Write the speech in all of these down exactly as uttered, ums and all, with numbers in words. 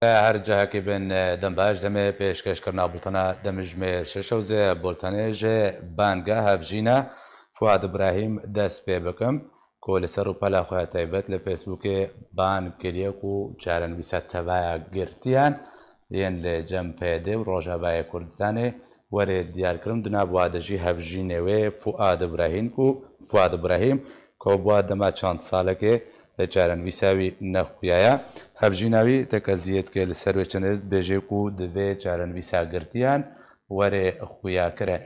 Her cihekî bin, dem baş, demê pêşkêşkirina bultena demjimêr şeş û zê bultenê ji banga hevjîna Fuad Ibrahîm dest pê bikim, ku li ser rûpela xwe ya taybet li Facebookê bang kiriye ku çarenivîsa tevaya girtiyan yên li cem P Y D û Rojavayê Kurdistanê were diyarkirin. Di nav wa de jî hevjînê wê Fuad Ibrahîm ku, Fuad Ibrahîm, ku bûa dema çend salekê li çarenivîsa wî nexuya ye. Hevjîna wî tekeziyê dike li ser wê çendê dibêje ku divê çarenivîsa girtiyan were xuyakirin.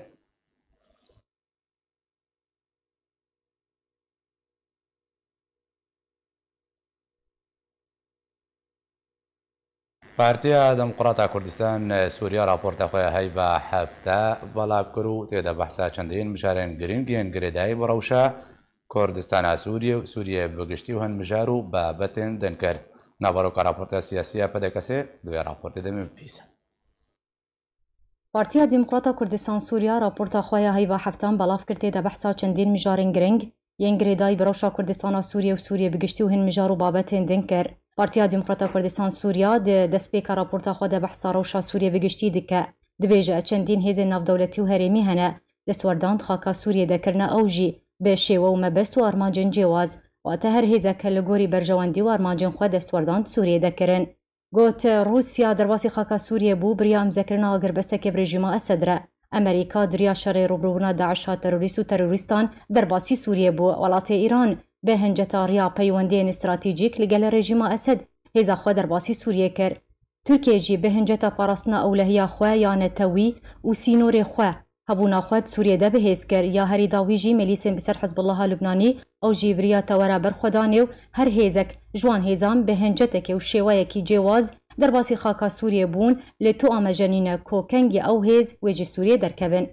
Partiya Demokrata Kurdistan Sûriya raporta xwe ya heyva hefta belav kir û tê de behsa çendîn mijarên girîng yên girêdayî bi rewşa Kurdistana Sûriyê û Sûriyê bi giştî û hin mijar û babetên din kir. Naveroka raporta siyasî ya P D K'ê di vê raportê de min bibîse. Partiya Demokrata Kurdistan Sûriya raporta xwe ya heyva heftan belav kir, tê de behsa çendîn mijarên girîng yên girêdayî bi rewşa Kurdistana Sûriyê û Sûriyê bi giştî û hin mijar û babetên din kir. Partiya Demokrata Kurdistan Sûriya di destpêka raporta xwe de behsa rewşa Sûriyê bi giştî dike. Dibêje, çendîn hêzên navdewletî û herêmî hene, destwerdan di xaka Sûriyê de kirine, ew jî bi şêwe û mebest û armancên cêwaz, wate her hêzek li gorî berjewendî û armancên xwe destwerdan di Sûriyê de kirin. Got, Rûsya derbasî xaka Sûriyê bû bi riya îmzekirina agirbestekê bi rejîma Esed re. Amerîka di riya şerê rûbirûbûna DAIŞa terorîst û terorîstan derbasî Sûriyê bû. Welatê Îran bi hinceta riya peywendiyên stratejîk li gel rejîma Esed hêza xwe derbasî Sûriyê kir. Tirkiye jî bi hinceta parastina ewlehiya xwe ya netewî û sînorê xwe hebûna xwe di Sûriyê de bi hêz kir. Ya herî dawî jî milîsên bi ser Hizbullaha Lubnanî, ew jî bi riya tewera berxwedanê û her hêzek ji wan hêzan bi hincetekê û şêweyekî cêwaz derbasî xaka Sûriyê bûn, lê tu amaje nîne ku kengî ew hêz wê ji Sûriyê derkevin.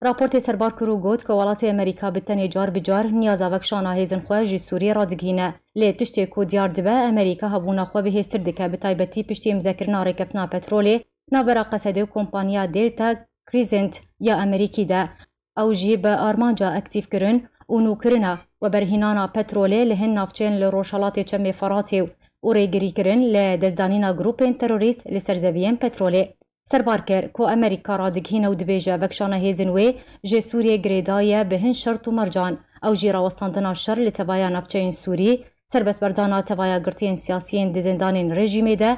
Raportê serbar kir û got ku welatê Amerîka bi tenê car bi car niyaza vekişana hêzên xwe ji Sûriyê radigihîne. Lê tiştê ku diyar dibe, Amerîka hebûna xwe bihêztir dike, bi taybetî piştî îmzekirina rêkeftina petrolê navbera Qesedê û kompaniya Delta Crescent ya Amerîkî de. Ew jî bi armanca aktîfkirin û nûkirina weberhînana petrolê li hin navçeyên li rojhelatê Çemê Feratê û rêgirîkirin li destdanîna grûpên terorîst li ser zeviyên petrolê. Serbar kir ku Amerîka radigihîne û dibêje vekişana hêzên wê ji Sûriyê girêdayî ye bi hin şert û mercan. Ew jî rawestandina şer li tevaya navçeyên Sûrî, serbestberdana tevaya girtiyên siyasiyên di zindanên rejîmê de,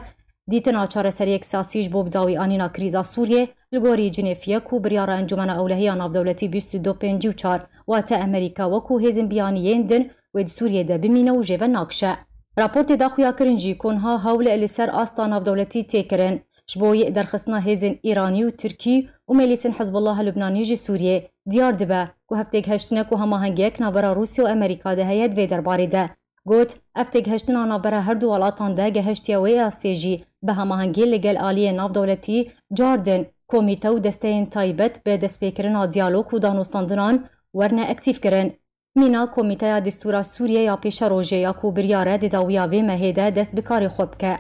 dîtina çareseriyek siyasî ji bo bidawî anîna krîza Sûriyê, li gorî Cinêfiyê ku biryara Encûmena Ewlehiya Navdewletî bîst û du pêncî û çar, wate Amerîka wekû hêzên biyanî yên din wê di Sûriyê de bimîne û jê ve nakişe. Raportê da xuyakirin jî ku niha hewl li ser asta navdewletî tê kirin. Ji bo yê derxistina hêzên Îranî û Tirkî û milîsên Hizbullah Lubnanî ji Sûriyê, diyar dibe ku hevtêgiheştinek û hemahengiyek navbera Rûsya û Amerîka de heye di vê derbarê de. Got, ev têgihiştina navbera her du welatan de gehiştiye wê astê jî bi hemahengî li gel aliyên navdewletî, cardin, komîte û desteyên taybet bi destpêkirina diyalog û danûstandinan werne aktîfkirin. Mîna Komîteya Destûra Sûriyê ya Pêşerojê ya ku biryar e di dawiya vê mehê de dest bi karê xwe bike.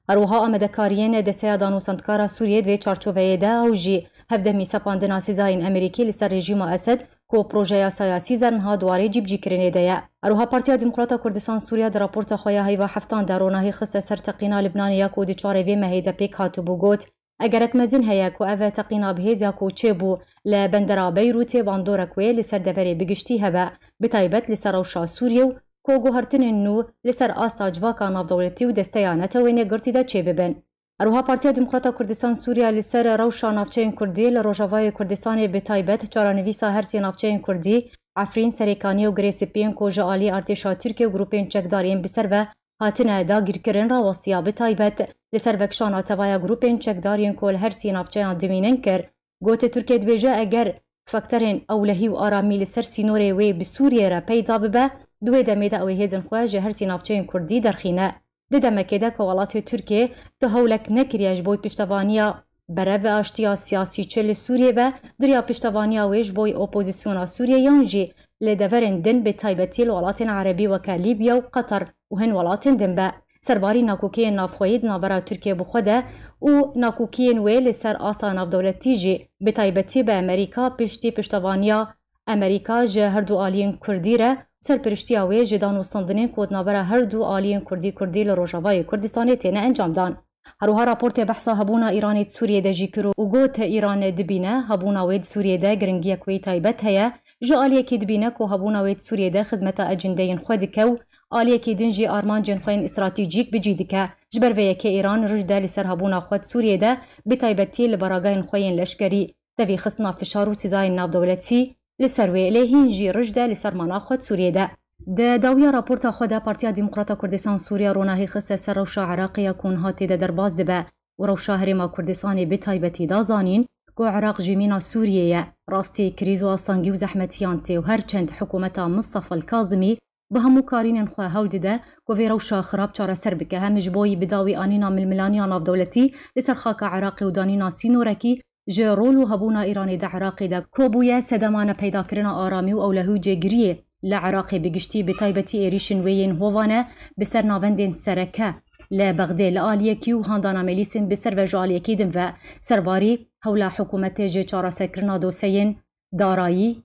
Her wiha amadekariyên Desteya Danûstandkara Sûriyê di vê çarçoveyê de ew jî hevdemî sepandina sîzayên Amerîkî li ser rejîma Esed ku projeya Saya Sîzer niha di warê cîbicîkirinê de ye. Her wiha Partiya Demokrata Kurdistan Sûriya di raporta xwe ya heyva heftan de ronahî xiste ser teqîna Libnanê ya ku di çarê vê mehê de pêk hatibû, got, Egerek mezin heye ku ev teqîna bi hêz ya ku çêbû li bendera Beyrûtê bandorek wê li ser deverê bi giştî hebe, bi taybet li ser rewşa Sûriyê û ku guhertinên nû li ser asta civaka navdewletî û desteya netewên yekgirtî de çêbibin. Her wiha Partiya Demokrata Kurdistan Sûriya li ser rewşa navçeyên Kurdî li Rojavayê Kurdistanê, bi taybet çarenivîsa her sê navçeyên Kurdî, Efrîn, Serêkaniyê û Girê Spî yên ku ji alî artêşa Tirkiyê û grûpên çekdar yên bi ser ve hatine dagîrkirin rawestiya, bi taybet li ser vekişana tevaya grûpên çekdar yên ku li her sê navçeyan dimînin kir. Got, Tirkiye dibêje, eger fakterên ewlehî û aramî li ser sînorê wê bi Sûriyê re peyda bibe, di wê demê de ew ê hêzên xwe ji her sê navçeyên Kurdî derxîne. Di demekê de ku welatê Tirkiye tu hewlek nekiriye ji bo piştevaniya berev ve aştiya siyasî, çi li Sûriyê be, di riya piştevaniya wê ji bo opozisyona Sûriyê yan jî li deverên din, bi taybetî li welatên erebî weke Lîbya û Qeter û hin welatên din be. Serbarî nakokiyên navxweyî di navbera Tirkiye bi xwe de û nakokiyên wê li ser asta navdewletî jî, bi taybetî bi Amerîka, piştî piştevaniya Amerîka ji her du aliyên Kurdî re, serpiriştiya wê ji danûstandinên ku di navbera her du aliyên Kurdî-Kurdî li Rojavayê Kurdistanê têne encamdan. Her wiha raportê behsa hebûna Îranê di Sûriyê de jî kir û got, Îran dibîne hebûna wê di Sûriyê de giringiyek wê taybet heye. Ji aliyekî dibîne ku hebûna wê di Sûriyê de xizmeta ecindeyên xwe dike û aliyekî din jî armancên xwe yên stratejîk bi cî dike. Ji ber vê yekê Îran rij de li ser hebûna xwe di Sûriyê de, bi taybetî li baragayên xwe yên leşkerî, tevî xistina fişar û sîzayên navdewletî li ser wê, lê hîn jî rij de li ser mana xwe di Sûriyê de. Di dawiya raporta xwe de Partiya Demokrata Kurdistan Sûriya ronahî xiste ser rewşa Iraqê ya ku niha tê de derbas dibe û rewşa Herêma Kurdistanê bi taybetî da zanîn ku Iraq jî mîna Sûriyê ye. Rastî krîz û astengî û zehmetiyan tê û her çend hikûmeta Mistefa Kazimî bi hemû karînên xwe hewl dide ku vê rewşa xirab çareser bike, hem ji bo yî bi dawî anîna milmilaniya navdewletî li ser xaka Iraqê û danîna sînorekî ji rol û hebûna Îranê di Iraqê de ku bûye sedema nepeydakirina aramî û ewlehî û cêgiriyê li Iraqê bi giştî, bi taybetî êrîşên wê yên hovane bi ser navendên sereke li Bexdê li aliyekî û handana melîsên bi ser ve ji aliyekî din ve. Serbarî hewla hikûmetê ji çareserkirina doseyên darayî,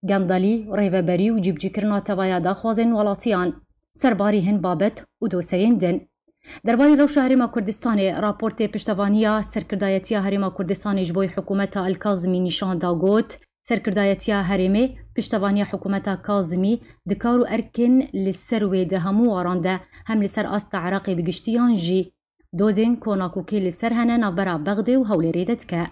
gendelî, rêveberî û cîbicîkirina tevaya daxwazên welatiyan, serbarî hin babet û doseyên din. Derbarê rewşa Herêma Kurdistanê, raportê piştevaniya Serkirdayetiya Herêma Kurdistanê ji bo hikûmeta El Kazimî nîşan da, got, Serkirdayetiya Herêmê piştevaniya hikûmeta Kazimî di kar û erkên li ser wê di hemû waran de, hem li ser asta Iraqê bi giştî yan jî dozên ku nakokê li ser hene navbera Bexdê û Hewlêrê de dike.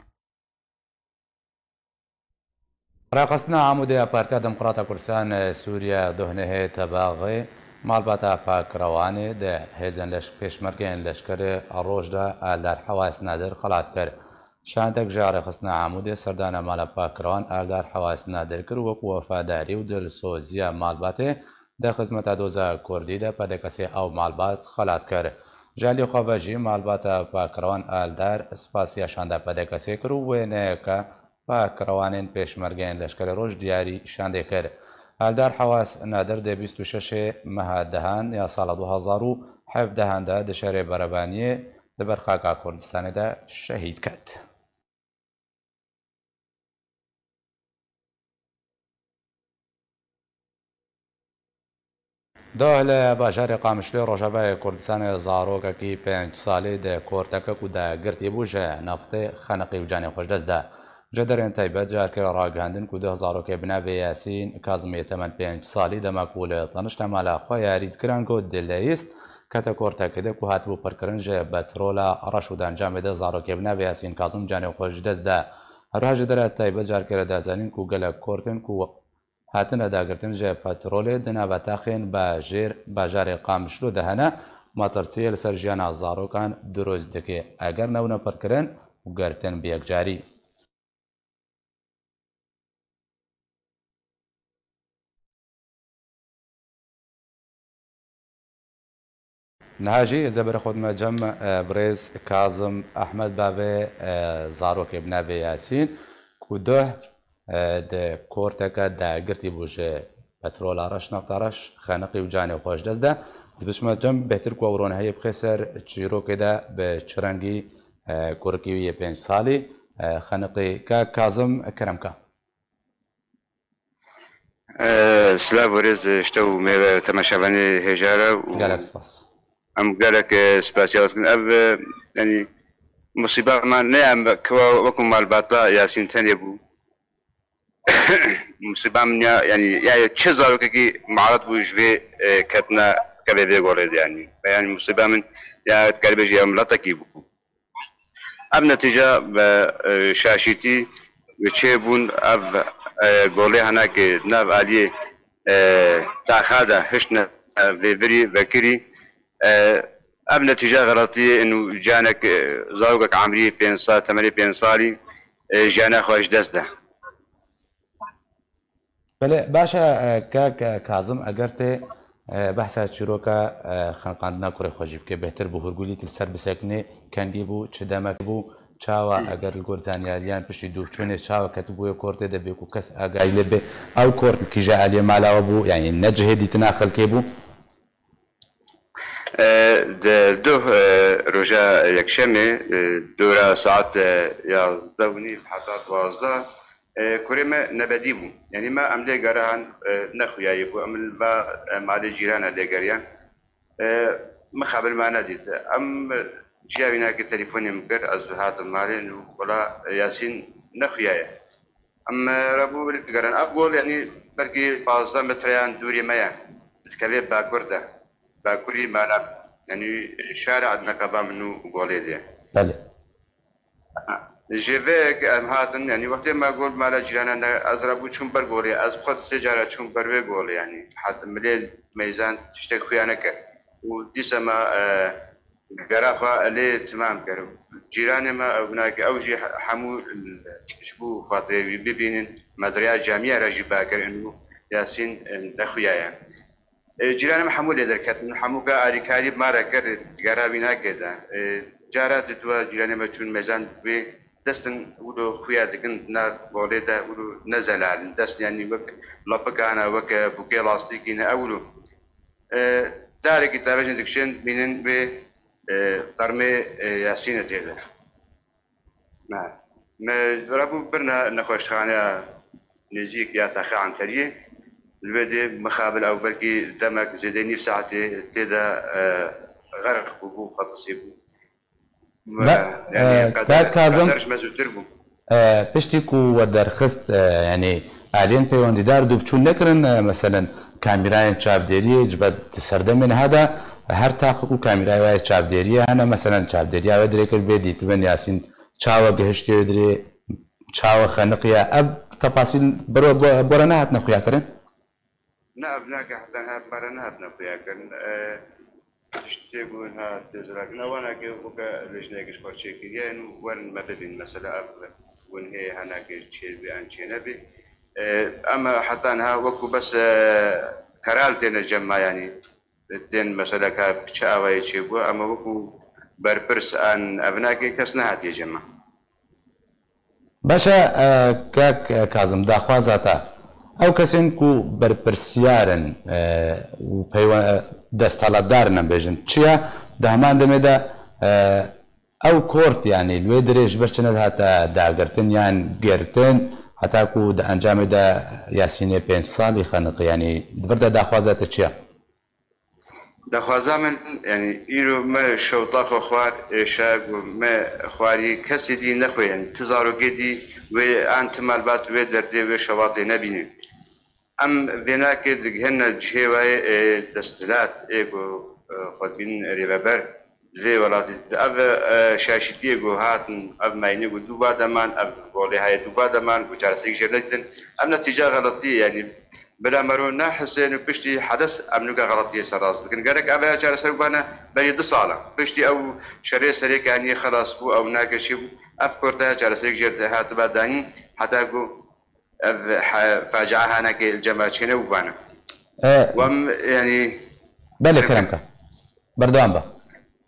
Rêxistina Amûdê ya Partiya Demokrata Kurdistan Sûriye duh nehê Tebaxê malbata Pakrewanê di hêzên leş-, pêşmergeyên leşkerê roj de Eldar Hewas Nadir xelat kir. Şandek ji Rêxistina Amûdê serdana mala Pakrewan Eldar Hewas Nadir kir û wek wefadarî û dilsoziya malbatê di xizmeta doza kurdî de P D K S'ê ew malbat xelat kir. Ji alî xwe ve jî malbata Pakrewan Eldar spasiya şanda P D K S'ê kir û wêneyeke Pakrewanên pêşmergeyên leşkerê roj diyarî şandê kir. Eldar Hewas Nadir di bîst û şeş meha dehan ya sala du hezar û hevdehan de di şerê Berebaniyê di ber xaka Kurdistanê de şehîd ket. Doh li bajarê Qamişloyê Rojavayê Kurdistanê zarokekî pênc salî di korteke ku dagirtî bû ji naftê xeniqî û canê xwe ji dest da. Ji derên taybet carkê ragihandin ku doh zarokê bi navê Yasîn Kazimê temen pênc salî dema ku li tanişta mala xwe yarî dikirin ku dileyist kete kortekê de ku hatibû pirkirin ji petrola reş û di encamê de zarokê bi navê Yasîn Kazim canê xwe ji dest da. Her wiha ji dera taybet carkê re da zanîn ku gelek kortên ku hatine dagirtin ji petrolê di navetaxên bajêr, bajarê Qamişlo de hene, metirsiyê li ser jiyana zarokan dirust dike eger newne pirkirin û girtin bi yekcarî. Niha jî ez ê berê xwe dime cem, e, birêz Kazim Ehmed bavê, e, zarokê bi navê Yasîn ku duh, e, di korteke dagirtî bû ji petrola reş, nafta reş, xeniqî û canê xwe ji dest de. Ez biçime cem bêhtir ku ew ronahiyê bixê ser çîrokê de bi çi rengî, e, kurikî wî yê pênc salî, e, xeniqî. Ka Kazim, kerem ka. Silav û rêz ji te û mêve temaşevanê hêja re û Gelek spas. Em gelek, e, spasiya we dikin. Ev, e, yanî musîba me ne em kiwa wekû malbata Yasîn tenê bû. Musîba min ya, yanî ya çi zarokekî maret bû ji vê, e, ketina kevê vê gorê de yanî. Yanî musîba min ya dikarî bêjî ya miletekî bû. Ev netîce bi, e, şaşîtî çêbûn, ev, e, golê henekê nav aliyê, e, taxa de hiştine, e, vê virî vekirî. E, ev netîce xeletiyê û canek, e, zarokek emrî pênc sal, temenê pênc salî, e, jiyana xwe ji dest de. Belê, baş e, e, kek, e, Kazim, eger tê, e, behsa çîroka, e, xeniqandina kurê xwe jî bike, bêhtir bi hûrgulî tu li ser bisekinê, kengî bû, çi demek bû, çawa, eger li gor zanyariyan piştî dûrçûnê çawa ketibûye kortê de bê ku kes agahî lê bê, ew kort kîja aliyê mala we bû, yanî ne cihê dîtina xelkê bû? E, di doh, e, roja yekşemê, e, dora saet, e, yazdeh û nîv heta duwazdeh, e, kurê me nebedî bû. Yanî me em lê gerihan, e, ne xuyayî bû. Em li va, e, malê cîrana lê geriyan. E, mixabin me nedît. Em Ciya wî nake telefonê min kir, ez hatim malê û wela Yasîn nexuyaye. Em, e, re bû geran. Ev gol, yanî belkî pazdeh metreyan dûrê me ye. Dikeve bakur de. Bakurî mala, yanî şara neqeba min û golê de. Belê. Ji vê yek em hatin, yanî wextê me gol mala cîrana ne, ez re bû çûm ber golê. Ez xwe sê cara çûm ber wê golê, yanî hat milê meyzan tiştek xuya neke. Û dîsa me, e, gera xwe lê timam kir. Cîranê me ew binake, ew jî he-, hemû ji bo xatirê wî bibînin, me di rêya camiya re jî bakirin û Yasîn, e, nexuyaye. E, cîranê me hemû lê derketin, hemû ka alîkarî ma re kir, digera wî nake de. E, cara diduwa cîranê me çûn mezan wê destin wilo xuya dikin na golê de wilo ne zelal in. Dest yanî wek lapika ne, wek bûkê lastîkî ne ewlo. E, darekî tevejin dikişin, bînin wê, e, qermê, e, Yasînê tê de. Me, me rabû birna nexweşxaneya nêzîk ya Taxa Anteriyê. Li wê dê mixabil ew belkî demek zêdê nîv saetê tê de, e, xerq bû, bû, fetisî bû. Me, Ve, yanî e, qeder, Kak Kazim, qeder ji me zûtir bû. E, piştî ku we derxist, e, yanî aliyên peywendîdar dûvçûn nekirin, e, meselen, kamîrayên çavdêriyê ji ber di serdemê niha de her taqik û kamîraya wê çavdêriyê hene, meselen, çavdêriya wê dirêkir bê dîtibin Yasîn çawa gihiştiye wê dirê, çawa xeniqiye. Ev tefasîl biro-, bo-, bore nehatine xuyakirin? Ne, ev nake heta niha me re nehatine xuyakirin. E, tiştê ku niha tê zirakirina, wanake weke lêjneyeke ji xwe çêkiriye, ên werin me bibîn. Mesela ev gunhê henake çêbî an çênebî. E, em heta niha wekû bes, e, keral têne cem me, yanî tên mesela ka bi çi awayê çêbû, em wekû berpirs an ev nake kes nehatiye cem me. Baş e, e, Kak, e, Kazim, daxwaza te, ew kesên ku berpirsiyar in, e, û peywe-, e, desthilatdar in, em bêjin, çi ye? Di heman demê de, e, ew kort, yanî li wê dirê ji ber çi nedihate dagirtin yan girtin, heta ku di encamê de Yasînê pênc salî xeniqî, yanî di vir de daxwaza te çi ye? Daxwaza min, yanî îro me şewta xwe xwar, êşa ku me xwarî kesê dî nexwe, yanî ti zarokê dî wê an ti malbat wê derdê wê şewatê nebînin. Em vênakê digihine cihê wayê, ê, desthilat, ê ku, e, xwedibînin rêveber di vê welatî de. Ev, e, şaşîtiyê ku hatin, ev meynê ku dû va de man, ev golê hayê dû va de man, ku çareserî jê nedîtin. Ev netîca xeletî ye, yanî bila mero nehisên û piştî hedes em nûka xeletiyê ser rast bikin. Gerek ev ya çareser bibane berî du sala. Piştî ew şerê serê kaniyê xelas bû, ew nake çêbû. Ev korte çareserî jê hatiba danîn, heta ku ev he-, facia hanekê li cem me çêne û bane. E, Wem, yanî, belê, kerem ke. Berdewam be.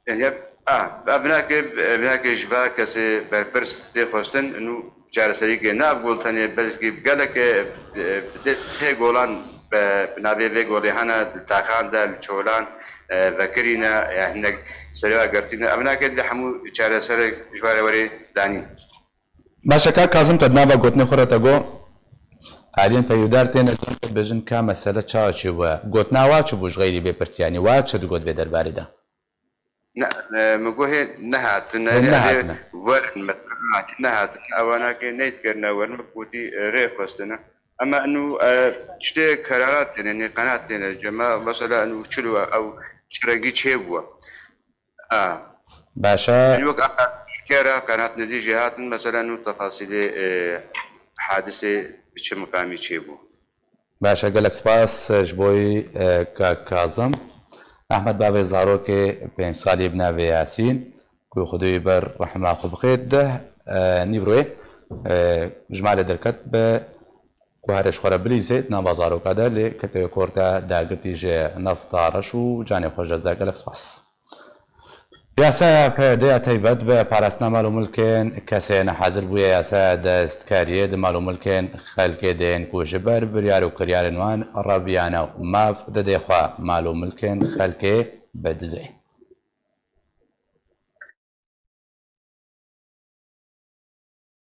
Yanî, a, ev binake, binake ji va kesê berpirs tê xwestin, nû çareserî ke ne ev gol tenê, belkî gelek, e, bi dê golan be, bi navê vê golê hene, di taxan de, li çolan, e, vekirîne, ya hinek serê girtîne. Ev binake li hemû çareserek ji va re werê danîn. Baş e, Kak Kazim, te di nava gotinê xwe re te got, aliyên peywdar têne cem te dibêjin ka mesele çawa çêbûye. Gotina wa çi bû ji xeyrî vê pirsî, yanî wa çi digot vê derbarê de? Ne, e, min got hê nehatine, Hê yani nehatine. Werin me nehatine. Ewanake neyt kirine werin, min gotî, e, rê xwestine. Ama enu, e, işte kerarat têne, ne qenat têne. Cema mesela enu çilo ew çi rengî çêbûye. A. Baş e. Yanî wek a, kera qenat nedî jê hatin, mesela nû tefasîlê, e, hadisê bi çi miqamî çêbû. Baş e, gelek spas ji bo wî, e, Kak Kazim. Ehmed bavê zarokê pênc salî bi navê Yasîn, ku Xwedê wî ber rehma xwe bixê di, e, nîvroyê, e, ji malê derket bi guherê ji xwe re bilîzê di nava zaroka de, lê kete wê korte dagirtî ji nefta reş û canê xwe ji dest da. Gelek spas. Yasaya P Y D'ê ya taybet bi parastina mal û milkên kesê nehazir bûye yasaya destkariyê di mal û milkên xelkê de yên ku ji ber biryar û kiryarên wan rebiyane û maf didê xwe mal û milkên xelkê bidizê.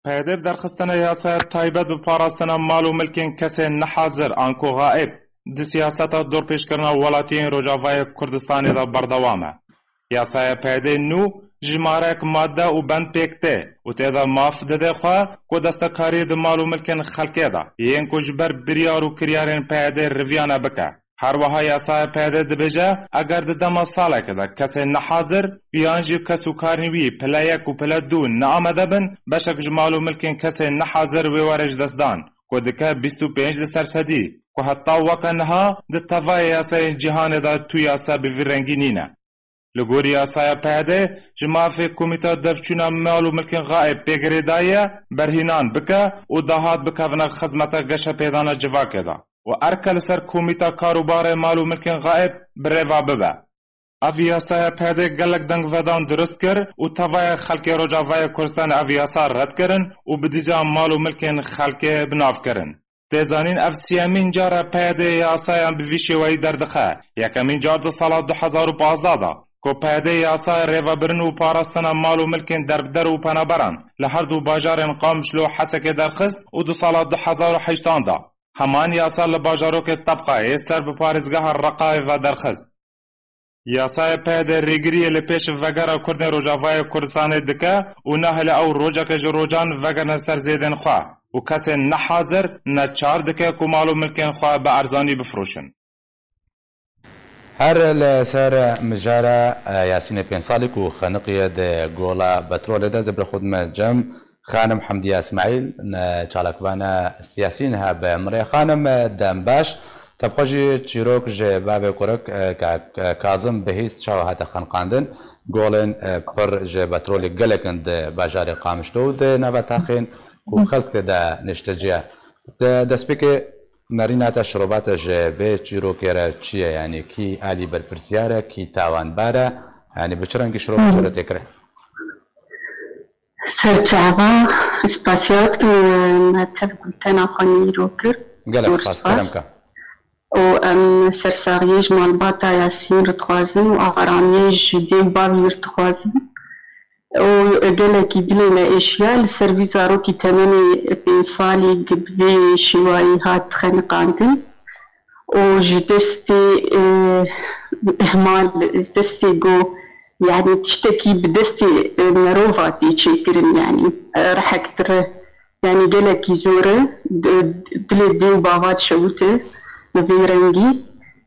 P Y D bi derxistina yasaya taybet bi parastina mal û milkên kesên nehazir anku xaib di siyaseta dorpêçkirina welatiyên Rojavayê Kurdistanê de berdewam e. Yasaya P Y D nû Jimarek madde û bend pêk tê û tê de maf dide xwe ku destekarî di mal û milkên xelkê de yên ku ji ber biryar û kiryarên P Y D'ê riviyane bike. Her wiha yasaya P Y D'ê dibêje, eger di dema salekê de kesên nehazir yan jî kes û karên wî pile yek û pile du neamade bin, beşek ji mal û milkên kesên nehazir wê were ji dest dan, ku dike bîst û pênc li ser sedî, ku heta weke niha di tevayê yasayên cîhanê de tu yasa bi vî rengî nîne. Li gorî yasaya P Y D'ê, ji mafê Komîta Devçûna Mal û Milkên Xaib pê girêdayî ye berhînan bike û dahat bikevine xizmeta geşepêdana civakê de û erke li ser Komîta Karûbarê Mal û Milkên Xaib birêve bibe. Ev yasaya P Y D'ê gelek dengvedan dirust kir û tevaya xelkê Rojavayê Kurdistanê ev yasa red kirin û bi dîza mal û milkên xelkê bi nav kirin. Tê zanîn, ev siyemîn car e P Y D'ê yasayan bi vî şêweyî derdixe. Yekemîn car di sala du hezar û pazdeh de, ku P Y D'ê yasaya rêvebirin û parastina mal û milkên derbider û penaberan li her du bajarên Qamişlo û Hesekê derxist û di sala du hezar û heştan de heman yasa li bajarokê Tebqayê ser bi parêzgeha Reqayê ve derxist. Yasaya P Y D'ê rêgiriyê li pêş vegera Kurdên Rojavayê Kurdistanê dike û nahêle ew rojeke ji rojan vegerine ser zêdên xwe û kesên nehazir neçar dike ku mal û milkên xwe bi erzanî bifroşin. Her li ser mijara, e, Yasînê pênc salî ku xeniqiye di gola petrolê de, zibir xwe dime cem. Xanim Hemdiye Îsmaîl, ne çalakvana siyasî niha bi min re. Xanim, dem baş. Te bi xwe jî çîrok ji bavê kurik, e, Ka-, Kazim Bihîst çawa hate xeniqandin? Golên, e, pir ji petrolê gelek in di bajarê Qamişlo û di nava taxên ku xelk tê de niştice. Di destpêkê nerîna te, şirova te ji vê çîrokê re çi ye? Yanî kî alî berpirsiyar e, kî tawanbar e? Yanî bi çi rengî şirova te re tê kirin? Serçava, spasiya dikim, me tev gultena xwe nîro kir. Gelek spas, kerem ke. Û em sersaxiyê ji malbata Yasîn re dixwazin û aramiyê ji dê û bavê wî re dixwazin. Û gelekî dilê me êşiya li ser vî zarokî temenê pênc salî bi vê şêwayî hat xeniqandin. û ji destê, e, ihmal, ji destê go, yanî tiştekî bi destê, e, merova tê çêkirin, yanî, e, rihektir, yanî gelekî zor e, di-, dilê dê û bava dişewite bi vê rengî,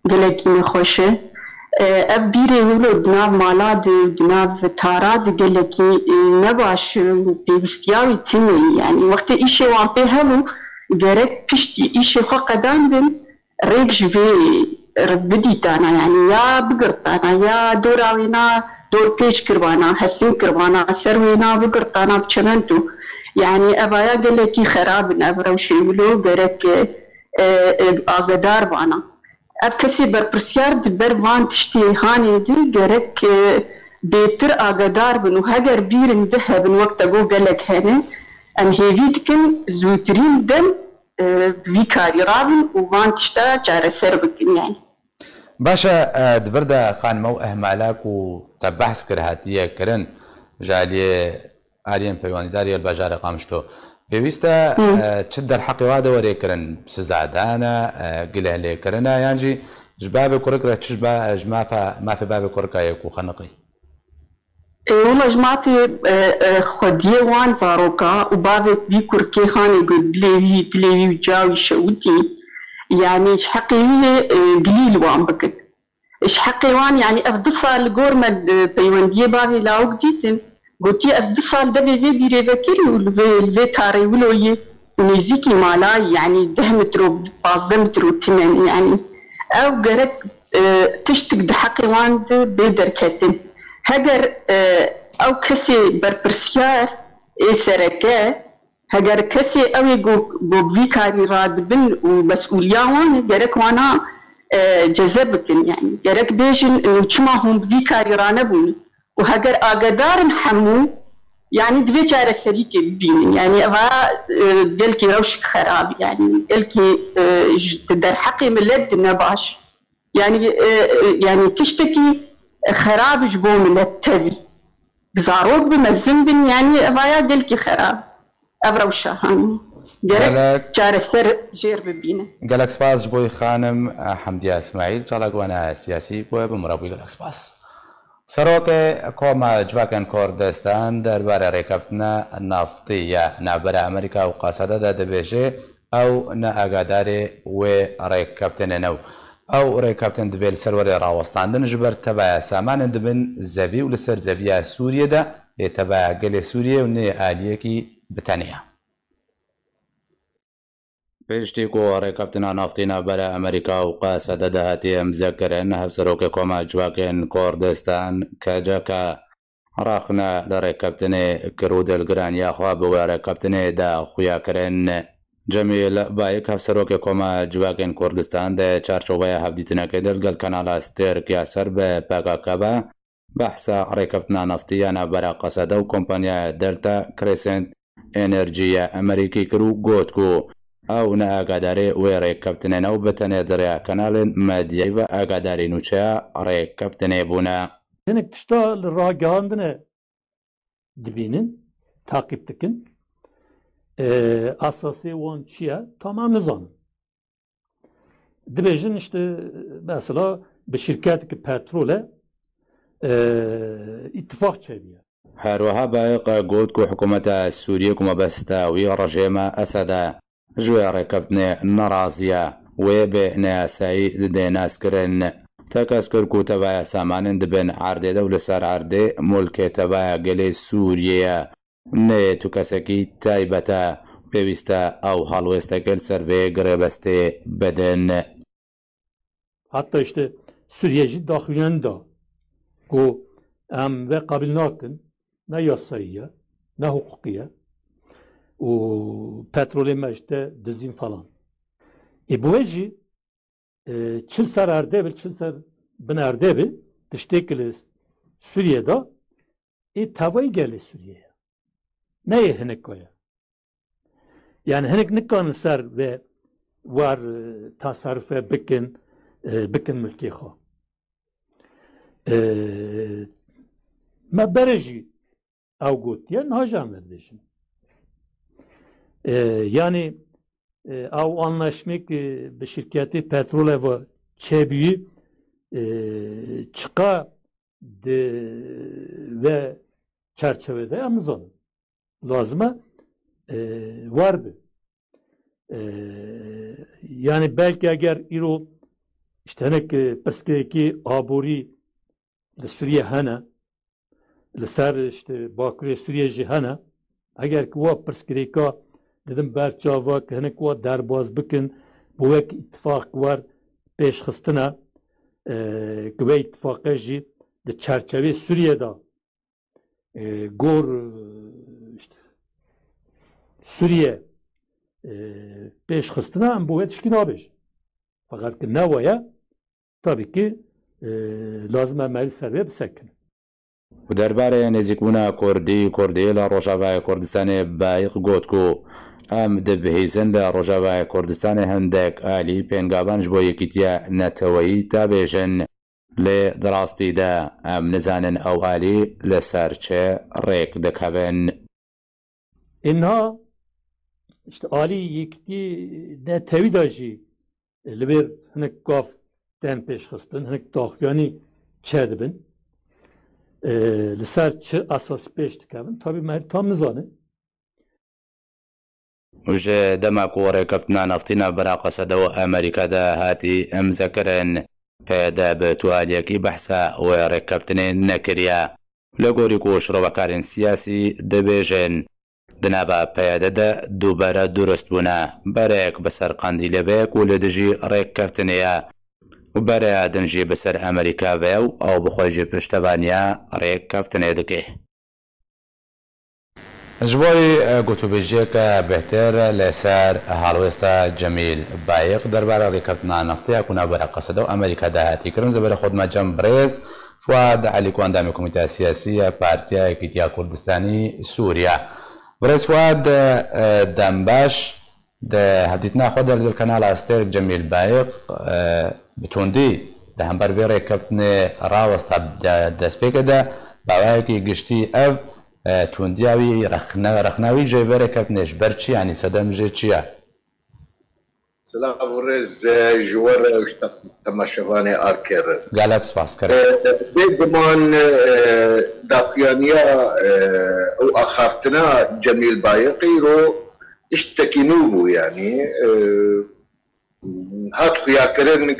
gelekî nexweş e. E, ev bîrê wilo di nav mala de, di nav tara de gelekî, e, nebaş e û pêwîstiya wî tune ye. Yanî wextê îşê wan pê hebû, gerek piştî îşê xwe qedandin, rêk ji vê re bidîtana, yanî ya bigirtana, ya dora wêna dorpêç kiribana, hesên kiribana, ser wêna bigirtana bi çemento. Yanî evaya gelekî xerab in, ev rewşê wilo gerek, e, e, agadar bana. Ev kesê berpirsiyar di ber van tiştê hanê de gerek, e, bêtir agadar bin û heger bîrin di hebin, wek te got gelek hene, em hêvî dikin zûtirîn dem e, bi vî karî rabin û van tişta çareser bikin, yanî. Baş e, e, di vir de xanime û ehmala ku te behs kir hatiye kirin, ji aliyê aliyên peywendîdar yê li bajarê Qamişlo, pêwîst e, Hı. e, çi derheqê wa de were kirin? Sizadan e, e, gilehlekirin e, yan jî ji bavê kurik re çi ji ba-, ji mafa, mafê bavê kurika ye ku xeniqî? E, wila ji mafê, e, e, xwediyê wan zaroka û bavê vî kurkê hanê ku dilê wî, dilê wî û ca wî şewitî, yanî ji heqê wî yê, e, gilî li wan bikin. Ji heqê wan, yanî ev du sal li gor me, e, peywendiyê bavê lawik dîtin, gotiye ev du sal devê vê bîrê vekirî û li vê, li vê tarê wilo yê û nêzîkî mala, yanî deh metro, pazdeh metro tinen, yanî ew gerek, e, tiştik di heqê wan de bê derketin. Heger, e, ew kesê berpirsiyar ê sereke, heger kesê ew ê go, go bi vî karî radibin û mesûliya wan e, gerek wana, e, ceze bikin, yanî gerek bêjin, û çima hûn bi vî karî ranebûn? Û heger agedarin hemû, yanî divê çareserîkê bibînin. Yanî eva, e, gelkî rewşik xerab, yanî gelkî, e, ji, di derheqê milet di ne baş. Yanî, e, e, yanî tiştekî xerab ji bo milet tevî. Bi zarok bi mezin bin, yanî evaya gelkî xerab. Ev rewşa hanî. Gerek Gelek çareser jêr bibîne. Gelek spas ji bo xanim, e, Hemdiye Îsmaîl, çalakvana siyasî ku bi min re bû. Gelek spas. Serokê Koma Civakên Kurdistan derbarê rêkeftina naftî ya navbera Amerîka û Qaseda de dibêje, ew ne agadarê wê rêkeftinê ne û ew rêkeftin divê li ser were rawestandin, ji ber tevaya samanên dibin zevî û li ser zeviya Sûriyê de, lê tevaya gelê Sûriyê û nê aliyekî bi tenê ye. Piştî ku rêkeftina naftî navbera Amerîka û Qaseda de hatiye îmzekirin, Hevserokê Koma Civakên Kurdistan, K C K, rexne li rêkeftinê kir û dilgiraniya xwe bi wê rêkeftinê de xuya kirin. Cemîl Bayik, Hevserokê Koma Civakên Kurdistan, di çarçoveya hevdîtinekê de li gel Kanala Stêrk ya ser bi P K K ve, behsa rêkeftina naftî ya navbera Qaseda û kompanyaya Delta Crescent Energy ya Amerîkî kir û got ku ew ne agadarê wê rêkeftinê ne û bi tenê di rêya kanalên medyayî ve agadarî nûçeya rêkeftinê bûne. Hinek tişta li ragihandine dibînin, taqîb dikin. Ee, esasê wan çi ye? Tam em nizanin. Dibêjin işte, mesela bi şirketekî petrol e, e, îtifaq çêbûye. Her wiha Bayiq got ku hikûmeta Sûriyê ku mebesta wî rejêma Esed e, ji wê rêkeftinê nerazî ye, wê bi neyasayî didê naskirin. Tekez kir ku tevaya samanên dibin erdê de û li ser erdê mulkê tevaya gelê Sûriyê ye. Neyê tu kesekî taybet e, pêwîst e ew helwêstekê li ser vê girêbestê bidin. Hatta işte Sûriye jî daxuyan da ku em ve qabil nakin, ne yasayî ye, ne huquqî ye û petrolê me işte dizîn falan. Ê bi wê jî, e, çil ser erdê bi, çil ser bin erdê bi, tiştê ki li Sûriye da, ê tevayî gelê Sûriye ye. Ne yê hinek ye. Yani hinek nikan ser ve war, e, tasarrufe bikin, e, bikin milkê xwe. E, me berê jî ew gotiye, niha jî em vedibêjin. E, yani, e, ew anlaşmê ki bi şirketê petrolê ve çêbûyî, e, çiqa di ve çerçevede em nizanin. Lazim e, e, war bi. E, yani belki eger îro işte hinek, e, pirsgirêkî aborî li Sûriye hene, li ser işte Bakurê Sûriye jî hene, eger ki wa pirsgirêka didin ber çava ki hinek wa derbas bikin, bi wek îtifaq war pêşxistine, e, ki wê îtifaqe jî di çerçevê Sûriye de, e, gor, e, işte, Sûriye, e, pêşxistine, em bo wê tişkî nabêjin. Feqet ki ne waya, tabii ki, e, lazim e me li ser vê bisekinin. Û derbarê nêzîkbûna Kurdî, Kurdî li Rojavayê Kurdistanê Bayiq got ku em dibihîzin li Rojavayê Kurdistanê hindek alî pêngavan ji bo yekîtiya neteweyî davêjin. Lê di rastî de em nizanin ew alî li ser çi rêk dikevin. Ê niha, işte, alî yekîtî netewî de jî li vêr hinek gav tên pêşxistin, hinek daxuyanî çêdibin. Ê, li ser çi esasî pêş dikevin? Tabî me tam nizanin. Û ji dema ku rêkeftina naftî navbera Qesede û Amerîka de hatî îmzekirin, P Y D bi tu aliyekî behsa wê rêkeftinê nekiriye. Li gorî ku şirovekarên siyasî dibêjin, di nava P Y D de du bere durust bûne. Berek bi ser Qandîlê ve ye ku li dijî rêkeftinê ye û bereya din jî bi ser Amerîka ve ye û ew bi xwe jî piştevaniya rêkeftinê dike. Ji bo, e, gotûbêjiyeke bêhtir li ser helwêsta Cemîl Bayiq derbarê rêkeftina naftiya ku navbera Qesede û Amerîka de hatî kirin, ez ê berê xwe dime cem birêz Fuad Elî ku endamê Komîteya Siyasî ya Partiya Yekîtiya Kurdistanî Sûriye. Birêz Fuad, e, dembaş. Di hevdîtina xwe de li gel Kanala Astêrk Cemîl Bayiq, e, bi tundî di hember vê rêkeftinê rawesta. Di destpêkê de bi awayekî giştî ev, e, tundiya wî, rexne-, rexna wî jê vê rêkeftinê ji ber çi, yanî sedem jê çi ye? Silav û rêz, e, ji we re û ji temaşevanê Arkê re. Gelek spas, kerem. E, bêguman, e, daxuyaniya, e, ew axaftina Cemîl Bayiqî îro tiştekî nû bû, yanî, e, hat xuyakirin, e,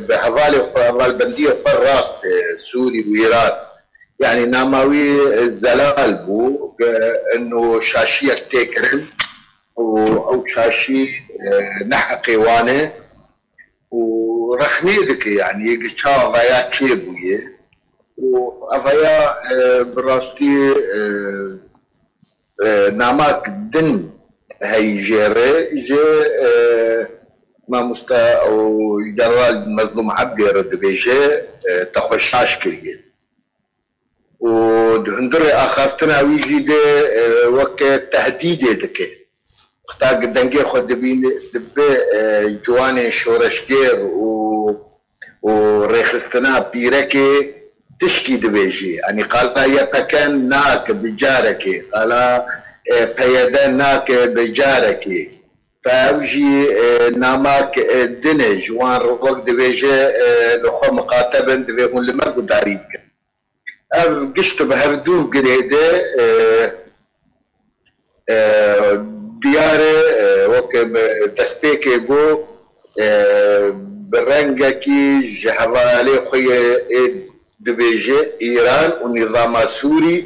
bi hevalê xwe, hevalbendiyê xwe rast, e, Sûrî û Îran. Yanî nama wî, e, Zelal bû, e, ino şaşiyek tê kirin û ew şaşî, e, ne heqê wan e û rexnê dike, yanî, yê çawa vaya çêbûye û evaya, e, bi rastî, e, e, namak din heyî jê re, ji, e, mamoste û General Mezlûm Ebdê re dibêje, e, te xwe şaş kiriye. Û di hundirê axaftina wî jî de, e, weke tehdîdê dike. Wexta ku dengê xwe dibîne, dibe, e, ciwanên şoreşgêr û, û rêxistina pîrekê tişkî dibêjî. Yanî qala Y P G nake bi carekê, qala, e, P Y D nake bi carekê. Fe ew jî, e, namak, e, din e, ji wan re wek dibêje, e, li xwe miqate bin, divê hûn li me gudarî bikin. Ev gişt bi hevdû girê de, e, e, diyar e, e, weke bi destpêkê got, e, bi rengekî ji hevalê xwe yê ê dibêje, Îran û nîzama Sûrî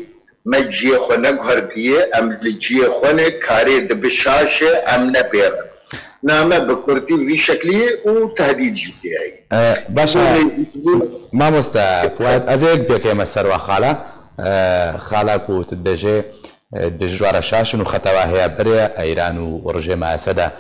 me ciyê xwe neguherdiye, em li ciyê xwe ne, karê dibi şaş e, em nebêrin. Name bi kurtî vî şeklî û tehdîd jî tê heye. E, baş e. Û nêzîkbûn. Mamoste Fuad, ez ê yek pêkeyme ser wa xala. E, xala ku tu dibêjê, e, dibêjî ji wa re şaş in û xeta wa heye berê Îran û rejêma Esed e.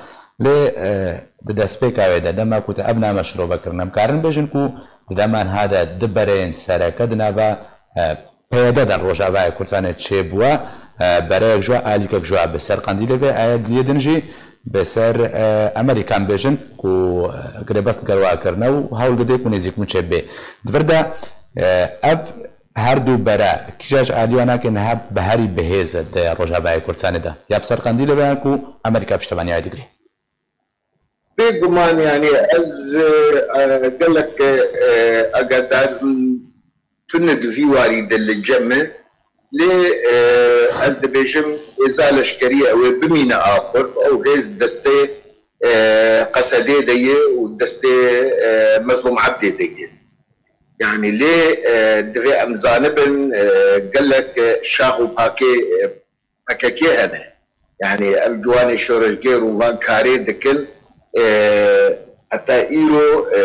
Lê, e, di destpêka wê de, dema ku tu ev name şirove kirin, em karin bêjin ku di dema niha de du bereyên sereke di nava, e, P Y D de Rojavayê Kurdistanê çêbûye, e, bereyek ji we, alîkek ji we bi ser Qendîlê ve, aliyê din jî bi ser, e, Amerîkan bêjin ku, e, girêbest li gel wa kirine û hewl dide ku nêzîkbûn çêbibe. Di vir de, e, ev her du bere kîja ji aliya nake niha bi herî bihêz e di Rojavayê Kurdistanê de? Ya bi ser Qendîlê ve yan ku Amerîka piştevaniya wê digire? Bêguman, yanî ez, e, gelek, e, agadar im, tune di vî warî de li cem me. Lê, e, ez dibêjim hêza leşkerî ew ê bimîne axur, ew hêz destê, e, Qesedê de ye û destê, e, Mezlûm Ebdê de ye. Yanî lê, e, divê em zanibin, e, gelek, e, şax û pakê, e, P K K hene. Yanî ev ciwanê şoreşgêr û van karê dikin, e, heta îro, e,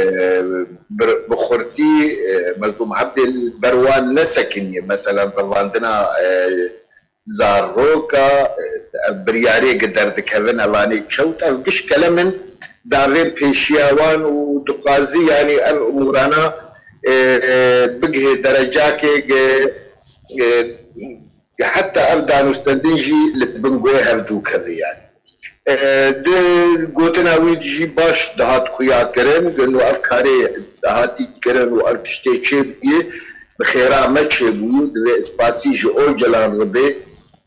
bi, bi xurtî, e, Mezlûm Ebdê li ber wan nesekiniye. Meselen revandina, e, zaroka, e, ev biryarê gi derdikevin, evanê çewt, ev giş kelem in davên pêşiya wan û dixwazi, yanî ev umûrana, e, e, bigihê derecakê gi, e, heta ev danûstendin jî li bin guhê hevdû keve, yanî. E, di gotina wî jî baş dihat xuya kirin, ku ev karê dihatî kirin û ev tiştê çêbûye, bi xêra me çêbûye, divê spasî ji Ocalan re bê.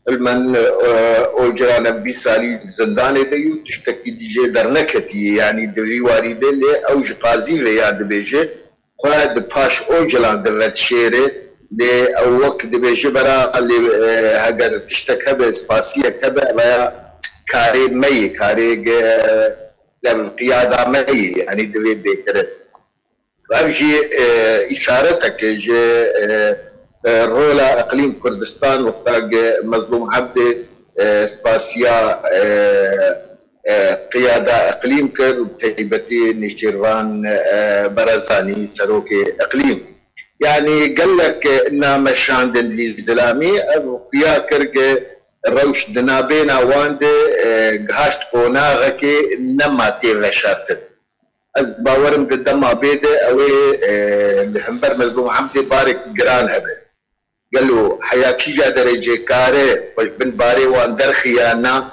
Hilmen, e, Ocalan ev bîst salî di zindanê de ye û tiştekî dî jê derneketiye, yanî di vî warî de, lê ew ji qazî ve ya dibêje, xwe di paş Ocalan de vedişêre, lê ew wek dibêje bera lê, e, heger tiştek hebe, spasiyek hebe, ev ya karê me ye, karê ge, ev qiyada me ye, yanî divê bê kirin. Ev jî, e, îşareteke ji, e, e, rola Eqlîm Kurdistan, wexta ge Mezlûm Ebdê, e, spasiya, e, e, qiyada eqlîm kir û bi taybetî Nêçîrvan, e, Barazanî, serokê eqlîm. Yanî gelek name şandin vî zilamî, ev xuya kir ku rewş di nabêna wan de, e, gihaşt qonaxekê nema tê veşartin. Ez bawerim di dema bê de ew ê, e, li hember Mezlûm Ebdê barek giran hebe. Gelo heya kîja derecê kare xwe ji bin barê wan derxî yan na?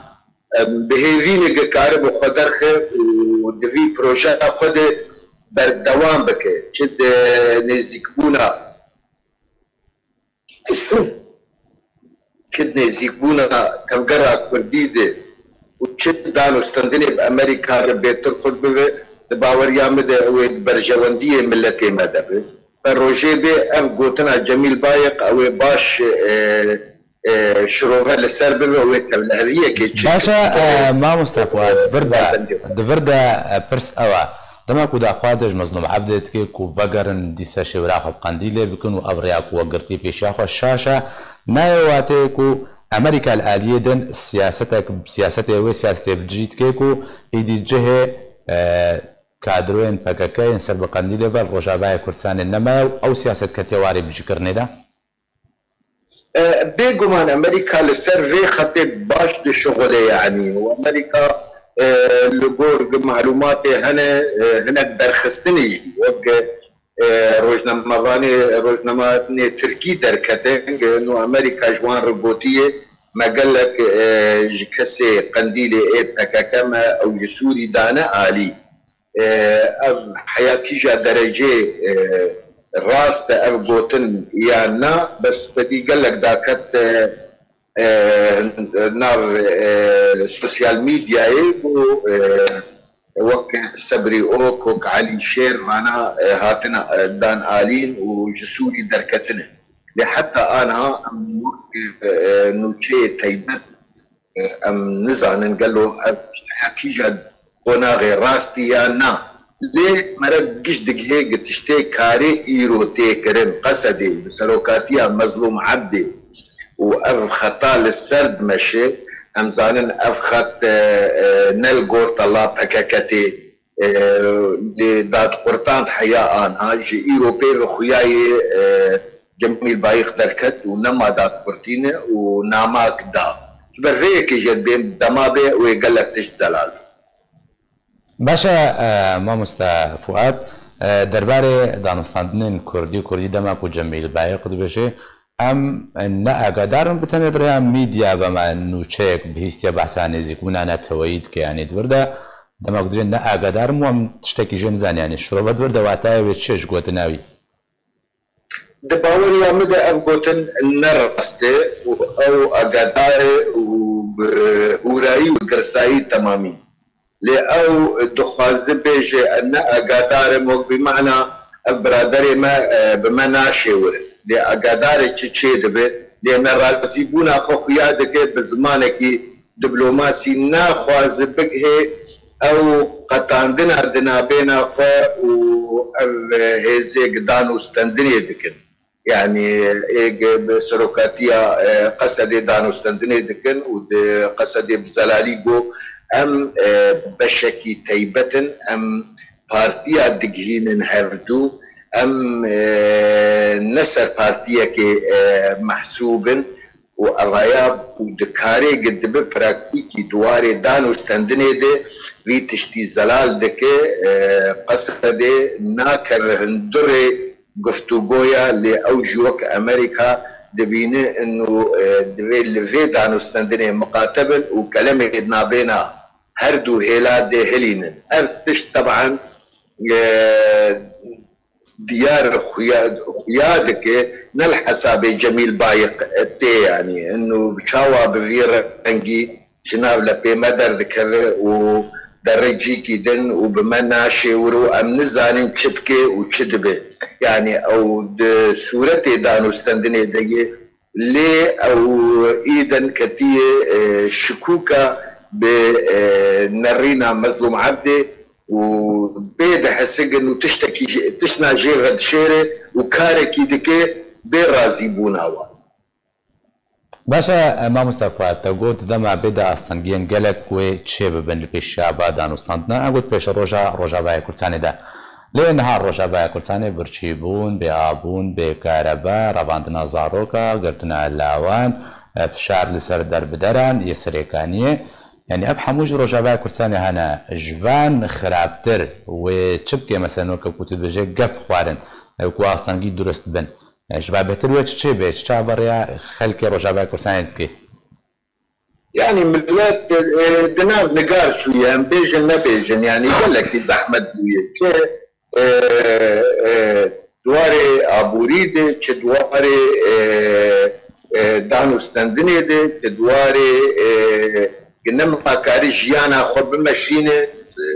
Em, bi hêvî ne ge karibe xwe derxe û di vî projeya xwe de berdewam bike. Çi di nêzîkbûna, çi di nêzîkbûna tevgera kurdî de û çi dan û stendinê bi Amerîka re bêtir xurt bibe, di baweriya min de ew ê di berjewendiyê miletê me de be. Ve rojê bê ev gotina Cemîl Bayiq ew ê baş, e, e, şirove li ser bibe û ê tevliheviyekê çêke. Baş e, e, mamoste Fuad, di vir de, di vir de, e, pirs ew e. Dema ku daxwazê ji Mezlûm Ebdê dike ku vegerin dîse şêwira xwe bi Qendîlê bikin û ev rêya ku we girtî pêşiya xwe şaş e, nayê watê ku Amerîka li aliyê din siyasetek, siyasetê wê siyasetê bi cihî dike ku êdî cihê, e, kadroyên P K K yên ser bi Qendîlê ve li Rojavayê Kurdistanê nemaye û ew siyaset ketiye warê bicîkirinê de? E, bêguman Amerîka li ser vê xetê baş dişuxile, yanî û Amerîka, e, li gor malûmatê hene, e, hinek derxistinî jî wek, e, rojnamevanê, rojnamevanê Tirkî derketin, û Amerîka ji wan re gotiye, me gelek, e, ji kesê Qendîlê ê P K K me ew ji Sûrî dane alî. E, ev heya kîja derecê, e, rast e ev gotin yan na, bes xwedî gelek daket, e, e, nav, e, sosyal medyayê û, e, wek Sebrî Ok, wek Elî Şêr vana, e, hatina, e, dan alîn û ji Sûrî derketine. Lê heta anha em wek, e, nûçeyê taybet, e, em nizanin gelo ev tişt heya kîja qonaxê rastî ya na. Lê mere giş digihê gi tiştê karê îro tê kirin Qesedê bi serokatiya Mezlûm Ebdê û ev xeta li ser dimeşe, em zanin ev xet, e, e, ne li gor tela P K K tê, e, lê dadqurtand heya anha ji îro pê ve xuyayê, e, Cemîl Bayîq derket û nema dadqurtîne û namak da. Ji ber vê yekê jî dibên dema bê wê gelek tişt zelal bê. Baş e, e, mamoste Fuad, e, derbarê danûstandinên kurdî, kurdî dema ku Cemîl Bayîq dibêje, em ne agadar in, bi tenê di rêya medya ve me nûçeyek bihîstiye behsa nêzîkbûna neteweyî dike, yanî di vir de dema ku dibêje ne agadar im û em tiştekî jê nizanî, yanî şirove di vir de watayê wê çi ye ji gotina wî? Di baweriya min de ev gotin ne rast e û ew agadar e û bi hûrayî û girsayî temamî. Lê ew dixwaze bêje, ez ne agadar im, wek bi mana ev biraderê me, e, bi me naşêwire. Lê agadar e çi çêdibe, lê nerazîbûna xwe xuya dike bi zimanekî diplomasî, naxwaze bigihê ew qetandina di nabêna xwe û ev hêzê gi dan û stendinê dikin. Yanî ê gi bi serokatiya, e, Qesedê dan û stendinê dikin û di Qesedê bi zelalî got, em, e, beşekî teybet in, em partiya digihînin hevdû, em, e, ne ser partiyekê, e, mehsûb in û evaya û di karê gi dibe praktîkî di warê dan û stendinê de vî tiştî zelal dike, e, Qesedê nakeve hundirê guftûgoya, lê ew jî wek Amerîka dibîne û, e, divê li vê danûstendinê miqate bin û kelemê di nabêna her du hêla dê hilînin. Ev tişt teban, e, diyar xuya, xuya dike, ne li hesabê Cemîl Bayik tê, yanî, û çawa bi vî rengî ji nav lepê me derdikeve û dere cîkî din û bi me naşêwir û em nizanin çi dike û çi dibe. Yanî ew di sûretê danûstendinê de ye, lê ew îden ketiye, e, şikûka bi, e, nerîna Mezlûm Ebdê û bê dihesigin û tiştekî jê, tiştna jê vedişêre û karekî dike bê razîbûna wan. Baş e, e, mamoste Fuat, te got dema bê de astengiyên gelek wê çê bibin li pêşiya va danûstandinan, e, got pêşeroja Rojavayê Kurdistanê de. Lê niha Rojavayê Kurdistanê birçîbûn, bêavbûn, bêkarebe, revandina zaroka, girtina lawan, e, fişar li ser derbideran yê Serêkaniyê. Yanî ev hemû ji Rojavayê Kurdistanê hene, ji van xirabtir wê çi bike, mesela weke ku tu dibêje gef xwarin, e, ku astengî durust bin. E, ji va bêtir wê çi çê bê, çi çaverêya xelkê Rojavayê Kurdistanê dike? Yanî millet, e, di nav nigar çûye, em bêjin nebêjin, yanî gelekî zehmet bûye. Çi, e, e, di warê aborî de, çi di warê, e, e, danûstendinê de, çi di warê, e, Gi nema kari jiyana xwe bimeşîne, e,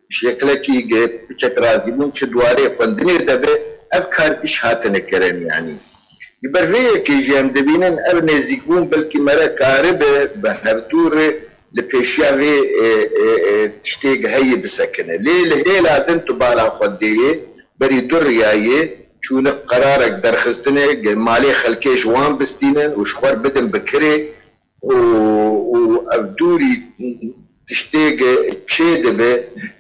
şeklekî gi piçek razîbûn çi di warê xwendinê de be, ev kar giş hatine kirin yanî. Ji ber vê yekê jî em dibînin ev nêzîkbûn belkî mere karibe bi hevdû re li pêşiya vê, e, e, e, tiştê heyî bisekine. Lê li hêla din tu bala xwe dêyê, berî du riyayê çûne qerarek derxistine, malê xelkê ji wan bistînin û ji xwe bidin bi kirê û, û ev dûrî tiştê çê dibe,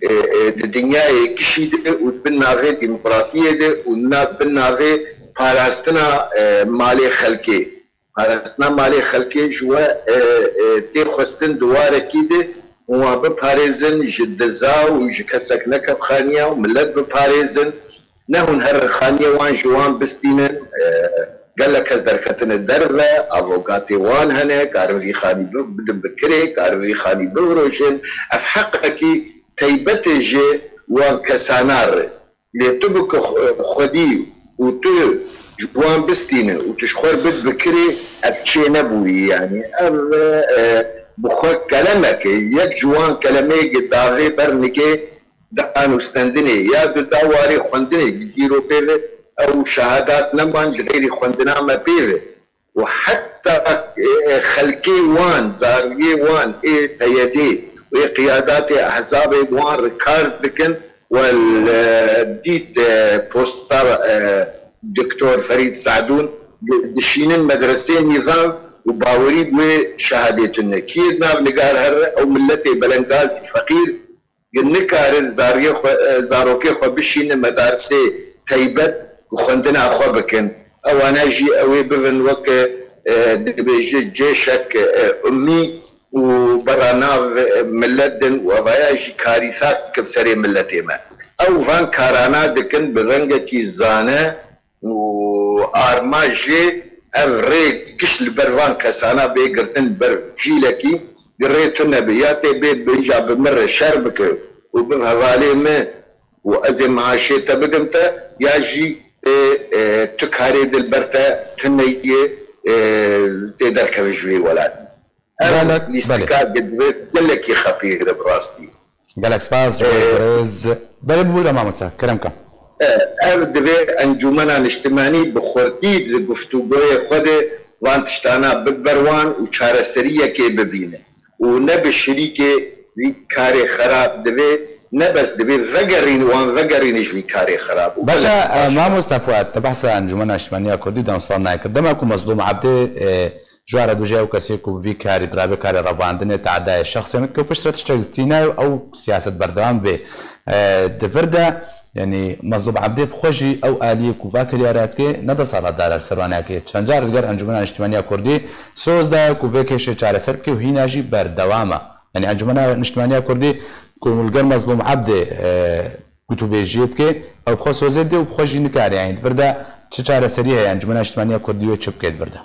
e, e, di dinyayê gişî de û bin navê demokratiyê de û na-, bin navê parastina, e, malê xelkê. Parastina malê xelkê ji we, e, e, tê xwestin di warekî de hûn wan biparêzin ji diza û ji kesek nekevxaniya û millet biparêzin. Ne hûn her xaniyê wan ji wan bistînin. E, gelek kes derketine derve, avogatê wan hene, karin vî xanî bi-, bidin bi kirê, karin vî xanî bifiroşin. Ev heqekî teybet e ji wan kesana re. Lê tu bi ku xwe-, xwedî û tu ji wan bistîne û tu ji xwe bid bi kirê, ev çê nebûyî yanî. Ev, e, bi xwe kelemek e. Yek ji wan kelemeyê gi davê ber nigê dan û stendinê ya du da warê xwendinê li jîro pê ve ew şehadat neman ji xeyrî xwendina me pê ve. Û heta, e, e, xelkê wan, zariyê wan ê P Y D û ê qiyadatê ehzabê wan re kar dikin, we li dît, e, posta, e, Doktor Ferîd Sadûn dişînin medreseyê nîvan û bawerî bi wê şehadê tune. Kî yê di nav nigar here, ew miletê belengazî feqîr, Gi nikarin zariyê xwe, e, zarokê xwe bişînin medarsê teybet û xwendina xwe bikin. Ewana jî ew ê bivin weke, e, dibêje cêşek, e, umî û bera nav, e, milet din û evaya jî karîsa ki bi serê miletê me. Ew van karana dikin bi rengekî zane, û armanc jê ev rê giş li ber van kesana bê girtin ber cîlekî, gi rê tune be, ya tê bê bêja bi min re şer bike û biv hevalê min û ez ê maaşê te bidim te, ya jî tê, e, tu karê di li ber te tune yê, e, tê derkeve ji wê welatî. Ev Gelek, belê. Lîstika gi divê gelekî xetîr e bi rastî. Gelek spas ji bo Ee, birêz. Belê bibûre mamoste, kerem ke. E, ev divê Encûmena Niştimanî bi xurtî di guftûgoyê xwe de van tiştana bid ber wan û çareseriyekê bibîne. Û ne bi şirîkê vî karê xerab divê, ne bes divê vegerîne, wan vegerîne ji vî karê xerab. Û Başa, gelek spas e, ji we. Mamoste Fuat, te behsa Encûmena Niştimaniya Kurdî dan sal nayê kir. Dema ku Mezlûm Ebdê, e, Ji we re dibêje ew kesê ku bi vî karî, di rabê karê revandinê teadayê şexsê min dike û piştre tiştek zî tîne û ew siyaset berdewam bê. E, di vir de, yanî Mezlûm Ebdê bi xwe jî ew aliyê ku va kirî ya re dike, ne desthilatdar e li ser wan nake. Çend car li gel Encûmena Niştimaniya Kurdî soz daye ku vê kêşê çareser bike û hîna jî berdewam e. Yanî Encûmena Niştimaniya Kurdî ku li gel Mezlûm Ebdê, e, gotûbêjiyê dike, ew bi xwe sozê dide û bi xwe jî nikare. Yanî di vir de çi çareserî heye? Encûmena Niştimaniya Kurdî wê çi bike di vir de?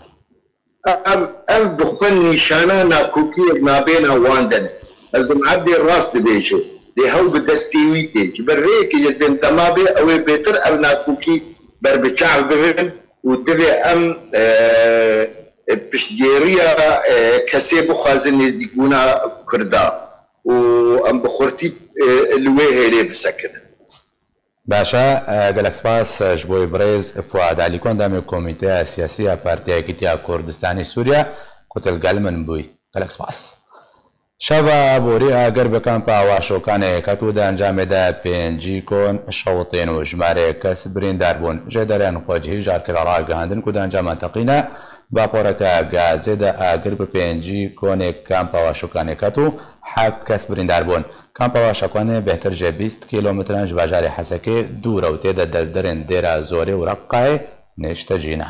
Ev, ev bi xwe nîşana nakokiyek nabêna wan de ne. Mezlûm Ebdê rast dibêje. Lê hew bi destê wî tê. Ji ber vê yekê yê dibên dema bê ew ê bêtir ev nakokî berbiçav bibin û divê em, e, e, piştgêriya, e, kesê bixwazin nêzîkbûna Kurda û em bi xurtî, e, li wê hêlê bisekinin. Baş e, gelek spas ji bo birêz Fuad Alî ku endamê Komîteya Siyasî ya Partiya Yekîtiya Kurdistanî Sûriye ku tu li gel min bûyî. Gelek spas. Şeva borî agir bi kampa Awa Şokanê ket û di encamê de pêncî kon şewitîn û jimarê kes birîndar bûn. Jêderên xwecihî ji Arkera ragihandin ku di encama teqîna baporeke gazê de agir bi pêncî konê kampa Awa Şokanê ket û heft kes birîndar bûn. Kampa Awa Şokanê bêhtir ji bîst kîlometran ji bajarê Hesekê dûr e û tê de derderên Dêra Zorê û Reqqayê niştecî ne.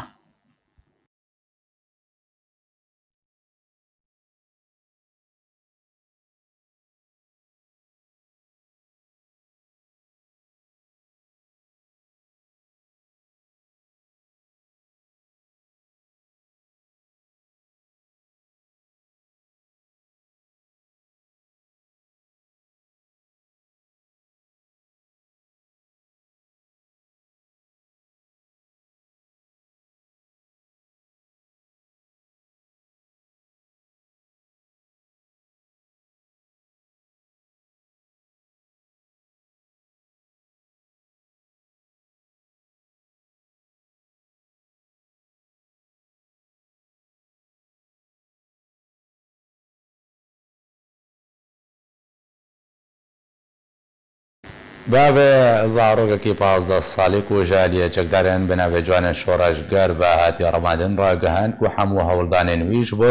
Bavê zarokekî pazdeh salî ku ji aliyê çekdarên bi navê Ciwanên Şoreşger ve hatiye revandin ragihand ku hemû hewldanên wî ji bo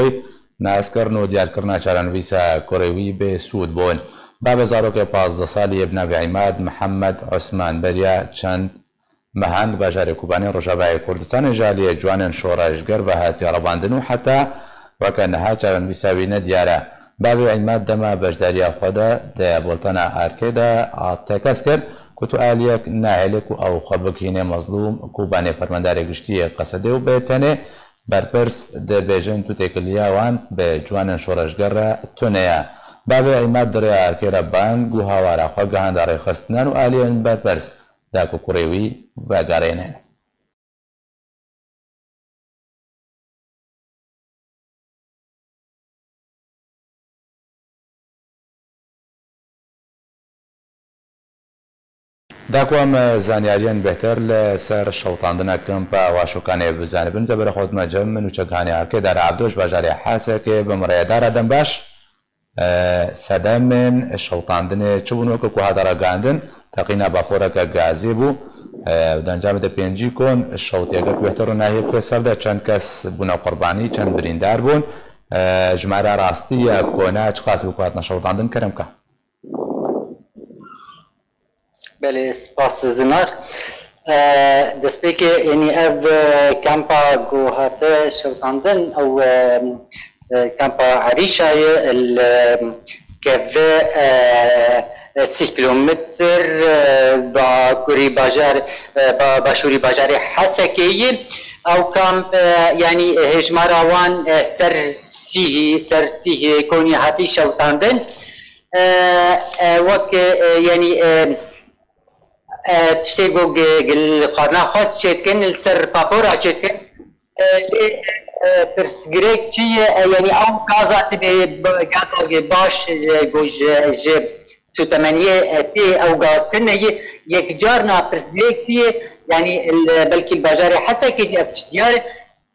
naskirin û diyarkirina çarenivîsa kurê wî bê sûd bûn. Bavê zarokê pazdeh salî yê bi navê Îmad Mihemed Osman beriya çend mehan li bajarê Kobanê Rojavayê Kurdistanê ji aliyê Ciwanên Şoreşger ve hatiye revandin û heta weke niha çarenivîsa wî nediyar e. Bavê Îmad dema beşdariya xwe de di bultena Arkê de hat tekez kir ku tu aliyek nahêle ku ew xwe bigihîne mezlûm Kobanê fermandarê giştî yê Qesedê û bê tenê berpirs dibêjin tu têkiliya wan bi Ciwanên Şoreşger re tune ye. Bavê Îmad di rêya Arkê re bang û hawara xwe gihanda rêxistinan û aliyên berpirs da ku kurê wî vegerêne. Da ku em zanyariyên bêhtir li ser şewitandina kempa Waşokanê bizanibin, ze berê xwe dime cem min û çekhanê Arkê Dara Ebdo ji bajarê Hesekê bi min re ye. Dara, dem baş. E, sedemên şewitandinê çi bûn? Weke ku hate ragihandin, teqîna vaporeke gazê bû. E, di encamê de pêncî kon şewitî. Eger ku bêhtir rûnahiyê bike ser de, çend kes bûne qurbanî, çend birîndar bûn. E, jimara rastî ya kona çiqas bû ku hatine şewitandin? Kerem ke. Belê, spas Zinar. E, destpêkê, yanî ev, e, kampa ku hate şewitandin, ew, e, e, kampa Erîşa ye, li, e, keve, e, e, sî kilometr, e, bakurî bajar, e, ba-, başûrî bajarê Hesekê ye. Ew kamp, e, yanî hêjmara wan, e, ser sîhî, ser sîhê konî hatî şewitandin. E, e, wek, e, yanî, e, e, tiştê ku gi-, gi-, li xwarina xwe çêdikin, li ser papora çêdikin. E, lê, e, pirsgirêk çi ye? E, yanî ew gaza tê, b-, gaza ge baş, e, ku ji, ji sûtemeniyê, e, tê, ew gaz tune ye. Yek carna pirsgirêk çi ye? Yanî li, belkî li bajarê Hesekê jî ev tişt diyar e.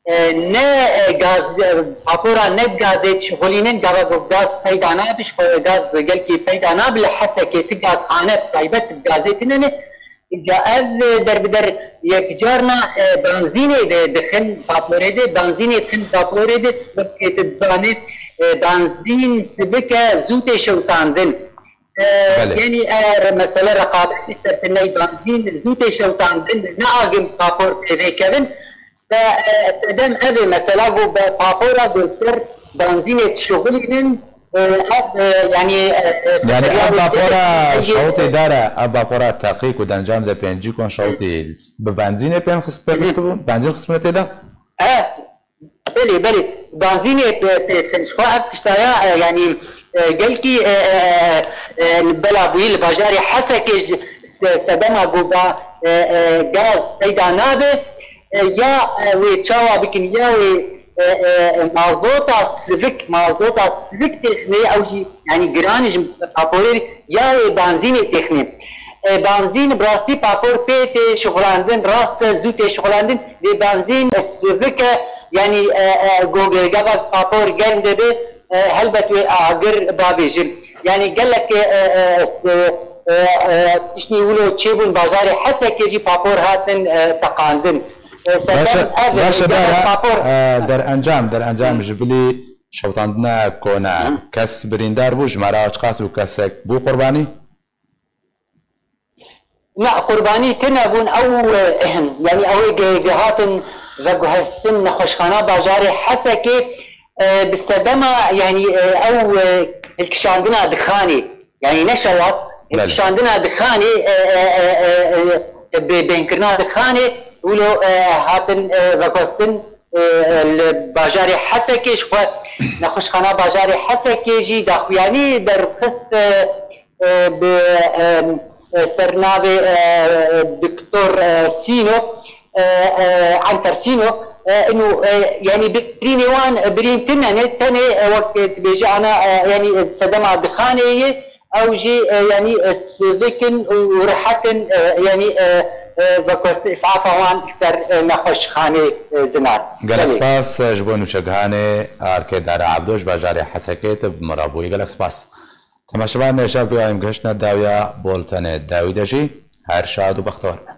E, ne, e, gaz, e, vapora ne bi gazê dişixulînin, gava ku gaz peyda nabe, ji xwe gaz gelkî peyda nabe, li Hesekê ti gazxane taybet bi gazê tune ne. Îca ev, e, derbider yek carna, e, benzînê de dixin vaporê de, benzînê dixin vaporê de, wekî tu dizanî, e, benzîn sivik e, zû tê şewitandin. E, Belê. Yanî eger mesele reqabetî ser tiney benzîn zû tê şewitandin, ne agim vapor pê vê kevin. Ve, e, sedem ev e, mesela ku be papora ku ser benzînê dişixulînin, e, ev, e, yanî, e, e, Yanî ev vapora şewitê dara, ev vapora teqî ku di encam de pêncî kon şewitî bi benzînê pê xis-, pê xistibû, benzîn xistibûne tê de? E, belê, belê. Benzînê pê, pê dixin. Ji xwe ev tiştaya, e, yanî, e, gelkî, e, e, e, e, bela bûyî li bajarê Hesekê ji se-, sedema ku ba, e, e, gaz peyda nabe. E, ya, e, wê çawa bikin, ya wê, e, e, mazota sivik, mazota sivik têxinê, ew jî, yanî, giran e ji vaporê, ya wê benzînê têxinê. E, benzîn bi rastî vapor pê tê şixulandin, rast e, zû tê şixulandin, lê benzîn sivik e, yanî, e, e, go-, ge-, gava vapor germ dibe, e, helbet wê agir bavêjin. Yanî gelek, e, e, e, s-, e, e, tiştî wilo çêbûn bajarê Hesekê jî vapor hatin, e, teqandin. E, Baş e, sedem ev e, baş e, gelek Dara, vapor. E, derencam, derencam ji bilî şewitandina kona Hı. kes birîndar bû, jimara çiqas bû, kesek bû qurbanî? Na, qurbanî tune bûn. Ew, e, yanî ew ê ge-, ge-, hatin veguhestin nexweşxana bajarê Hesekê, e, bi sedema, yanî, e, ew, e, hilkişandina dixanê, yanî ne şewat, Belê. hilkişandina dixanê, e, e, e, e, e, bi bênkirina dixanê, wilo, e, hatin, e, veguhestin, e, li bajarê Hesekê ji xwe nexweşxana bajarê Hesekê jî daxuyanî derxist, e, e, bi, e, sernavê, e, Doktor, e, Sîno, e, e, Anter Sîno, e, inu, e, yanî birînê wan, e, birîn tine ne, tenê, e, wek dibêje ana, e, yanî sedema dixanê ye, ew jî, e, yanî, e, sivik in û rehet in, e, yanî, e, e, veguhestin îs'afa wan li ser, e, nexweşxanê, e, Zinar. Gelek Belê. spas, e, ji bo nûçegihanê Arkê Dara Ebdo ji bajarê Hesekê tu bi min re bûyî. Gelek spas. Temaşevan, nêşa vê ayê em gihiştine dawiya boltenê dawî de jî her şad û bextewar bin.